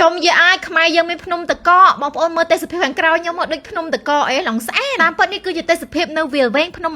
ចុំយាអាយខ្មែរយើងមានភ្នំតកបងប្អូនមើលទេសភាពខាងក្រោយខ្ញុំមកដូចភ្នំតកអេឡងស្អាតតាមពិតនេះគឺជាទេសភាពនៅវាលវែងភ្នំ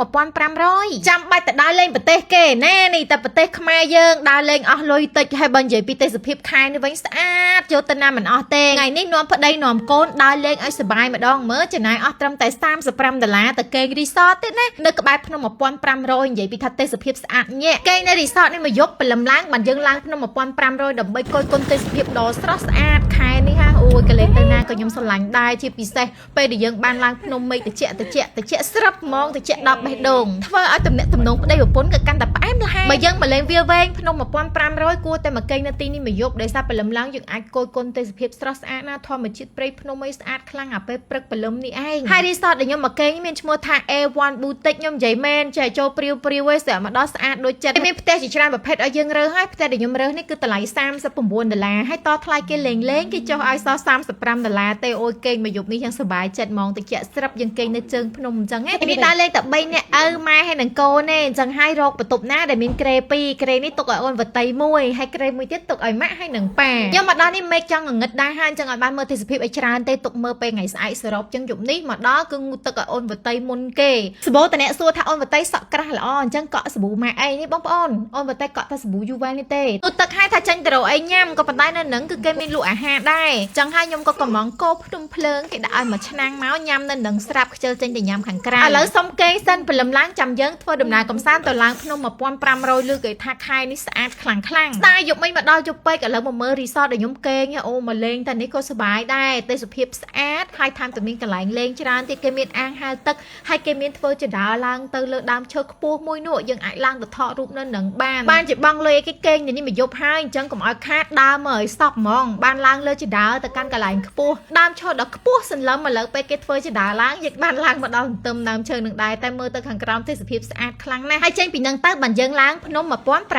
1500ចាំបាច់ទៅដើរលេងប្រទេសគេណែនេះតែប្រទេសខ្មែរយើងដើរលេងអស់លុយតិចហើយបើនិយាយពីទេសភាពខែនេះវិញស្អាតយកទៅណាមិនអស់ទេថ្ងៃនេះនាំប្តីនាំកូនដើរលេងឲ្យសប្បាយម្ដងមើលចំណាយអស់ត្រឹមតែ35ដុល្លារទៅគេងរីសតទៀតណានៅក្បែរភ្នំ1500និយាយពីថាទេសភាពស្អាតញាក់គេងនៅរីសតនេះមកយប់ព្រលឹមឡើងបានយើងឡើងភ្នំ1500ដើម្បីគយគន់ទេសភាពដ៏ស្រស់ស្អាតខែនេះហាអូយកលេងទៅណាក៏ខ្ញុំស្រឡាញ់ដែរជាពិសេសពេលដែលយើងបានឡើងភ្នំមេឃត្រជាក់ត្រជាក់ត្រជាក់ស្រាប់ហ្មងត្រជាក់ដល់បេះដូងធ្វើឲ្យទំនាក់ទំនងប្តីប្រពន្ធក៏កាន់តែផ្អែមល្ហែមបើយើងមកលេងវាលវែងភ្នំ1500គួរតែមកគេងនៅទីនេះមួយយប់ដោយសារព្រលឹមឡើងយើងអាចគយគន់ទេសភាពស្រស់ស្អាតណាធម្មជាតិព្រៃភ្នំអីស្អាតខ្លាំងអាពេលព្រឹកព្រលឹមនេះឯងហើយរីសតដែលខ្ញុំមកគេងមានឈ្មោះថា A1 Boutique ខ្ញុំនិយាយមែនចេះចូលព្រាវព្រាវឯងស្រាប់មកដល់ស្អាតដូចចិត្តមានផ្ទះជាច្រើនប្រភេទឲ្យយើងរើសហើយផ្ទះដែលខ្ញុំរើសនេះគឺតម្លៃ39ដុល្លារហើយតថ្លៃគេលេងលេងគេចុះឲ្យសល់35ដុល្លារទេអូយគេងមួយយប់នេះយ៉ាងសប្បាយចិត្តហ្មងតិចស្រាប់យើងគេងនៅជើងភ្នំអញ្ចឹងណានេះដើរលេងតែ3នាក់ឪម៉ែហើយនឹងកូនទេអញ្ចឹងហើយរកបន្ទប់ណាដែលមានគ្រែ2គ្រែនេះទុកឲ្យអូនវតីមួយហើយគ្រែមួយទៀតទុកឲ្យម៉ាក់ហើយនឹងប៉ាខ្ញុំមកដល់នេះមេឃចង់ងងឹតដែរហើយអញ្ចឹងឲ្យបានមើលទេសភាពឲ្យច្រើនទេទុកមើលពេលថ្ងៃស្អែកសរុបអញ្ចឹងយប់នេះមកដល់គឺងូតទឹកឲ្យអូនវតីមុនគេសបោតអ្នកសួរថាអូនវតីសក់ក្រាស់ល្អអញ្ចឹងកក់សាប៊ូម៉ាក់អីនេះបងប្អូនអូនវតីកក់តែសាប៊ូយូវ៉ែនេះទេទូទឹកឲ្យថាចាញ់ទៅរកអីញ៉ាំក៏ប៉ុន្តែនៅនឹងគឺគេមានលក់អាហារដែរអញ្ចឹងហើយខ្ញុំក៏កំងកោភ្នំភ្លើងគេដាក់ឲ្យមួយឆ្នាំងមកញ៉ាំនៅនឹងស្រាប់ខ្ជិលចេញទៅញ៉ាំខាងក្រៅឥឡូវសុំគេងសិនព្រលឹមឡើងចាំយើងធ្វើដំណើរកំសាន្តទៅឡើងភ្នំ1500លើគេថាខែនេះស្អាតខ្លាំងខ្លាំងស្ដាយយប់មិញមកដល់យប់ពេកឥឡូវមកមើលរីសតដែលខ្ញុំគេងអូមកលេងតែនេះក៏សប្បាយដែរទេសភាពស្អាតហើយថែមទាំងមានកន្លែងលេងច្រើនទៀតគេមានអាងហែលទឹកហើយគេមានធ្វើជណ្ដើរឡើងទៅលើដើមឈើខ្ពស់មួយនោះយើងអាចឡើងទៅថតរូបនៅនឹងបានបានជាបងលុយឲ្យគេគេងនៅនេះមកយប់ហើយអញ្ចឹងកុំឲ្យខាតដើរមកឲ្យសក់ហ្មងបានឡើងលើជណ្ដើរទៅកាន់កន្លែងខ្ពស់ដើមឈើដ៏ខ្ពស់សន្លឹមឥឡូវពេលគេធ្វើជណ្ដើរឡើងយើងបានឡើងមកដល់ទន្ទឹមដើមឈើនឹងដែរតែមើលទៅខាងក្រោមទេសភាពស្អាតខ្លាំងណាស់ហើយចេញពីនឹងទៅបានយើងឡើងភ្នំ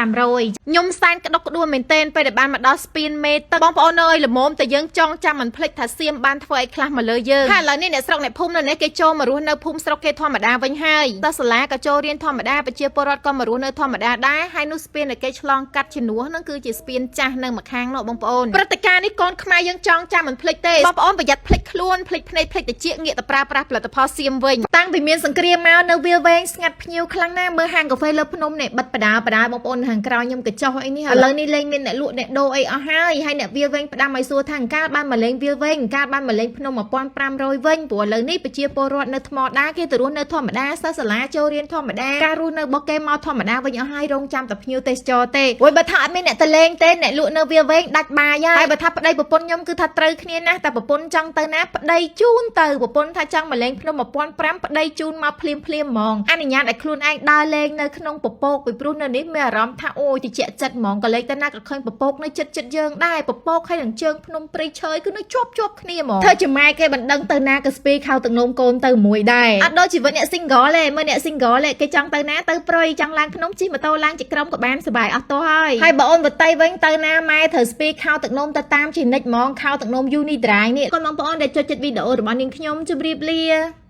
1500ខ្ញុំសែនក្តុកក្តួលមែនទែនពេលដែលបានមកដល់ស្ពានមេទឹកបងប្អូនអើយល្មមតែយើងចងចាំមិនភ្លេចថាសៀមបានធ្វើអីខ្លះមកលើយើងហើយឥឡូវនេះអ្នកស្រុកអ្នកភូមិនៅនេះគេចូលមករស់នៅភូមិស្រុកគេធម្មតាវិញហើយតោះសាលាក៏ចូលរៀនធម្មតាប្រជាពលរដ្ឋក៏មករស់នៅធម្មតាដែរហើយនោះស្ពានដែលគេឆ្លងកាត់ជំនួសហ្នឹងគឺជាស្ពានចាស់នៅម្ខាងនោះបងប្អូនព្រឹត្តិការណ៍នេះកូនខ្មែរយើងចងចាំមិនភ្លេចទេបងប្អូនប្រយ័ត្នភ្លេចខ្លួនភ្លេចភ្នែកភ្លេចតិចងាកទៅប្រើប្រាស់ផលិតផលសៀមវិញតាំងពីមានសង្គ្រាមមកនៅវាលវែងស្ងាត់ភ្ញៀវខ្លាំងណាស់មើលហាងកាហ្វេលើភ្នំនេះបិទបដាបដាបងប្អូនខាងក្រោយខ្ញុំកញ្ចុះអីនេះឥឡូវនេះលែងមានអ្នកលក់អ្នកដូរអីអស់ហើយហើយអ្នកវាលវែងផ្ដាំឲ្យសួរថាកាលបានមកលេងវាលវែងកាលបានមកលេងភ្នំ1500វិញព្រោះឥឡូវនេះប្រជាពលរដ្ឋនៅថ្មដាគេទៅរស់នៅធម្មតាសិស្សសាលាចូលរៀនធម្មតាការរស់នៅរបស់គេមកធម្មតាវិញអស់ហើយរងចាំតែភ្ញៀវទេសចរទេអូយបើថាអត់មានអ្នកទៅលេងទេអ្នកលក់នៅវាលវែងដាច់បាយហើយបើថាប្តីប្រពន្ធខ្ញុំគឺថាត្រូវគ្នាណាស់តែប្រពន្ធចង់ទៅណាប្តីជូនទៅប្រពន្ធថាចង់មកលេងភ្នំ1500ប្តីជូនមកភ្លាមភ្លាមហ្មងអនុញ្ញាតឲ្យខ្លួនឯងដើរលេងនៅក្នុងពពកពីព្រោះនៅនេះមានអារម្មណ៍ថាអូយតិចចិត្តហ្មងក៏លេងទៅណាក៏ឃើញពពកនៅចិត្តចិត្តយើងដែរពពកហើយនឹងជើងភ្នំព្រៃឈើគឺនៅជាប់ជាប់គ្នាហ្មងធ្វើជាម៉ែគេមិនដឹងទៅណាក៏ស្ពីខោទឹកនោមកូនទៅមួយដែរអត់ដូចជីវិតអ្នក single ទេមើលអ្នក single ទេគេចង់ទៅណាទៅប្រយចង់ឡើងភ្នំជិះម៉ូតូឡើងជាក្រុមក៏បានសប្បាយអស់តោះហើយហើយបើអូនវតីវិញទៅណាម៉ែត្រូវស្ពីខោទឹកនោមទៅតាមជានិច្ចហ្មងខោទឹកនោម Unidry នេះកូនបងប្អូនដែលចូលចិត្តវីដេអូរបស់នាងខ្ញុំជម្រាបលា។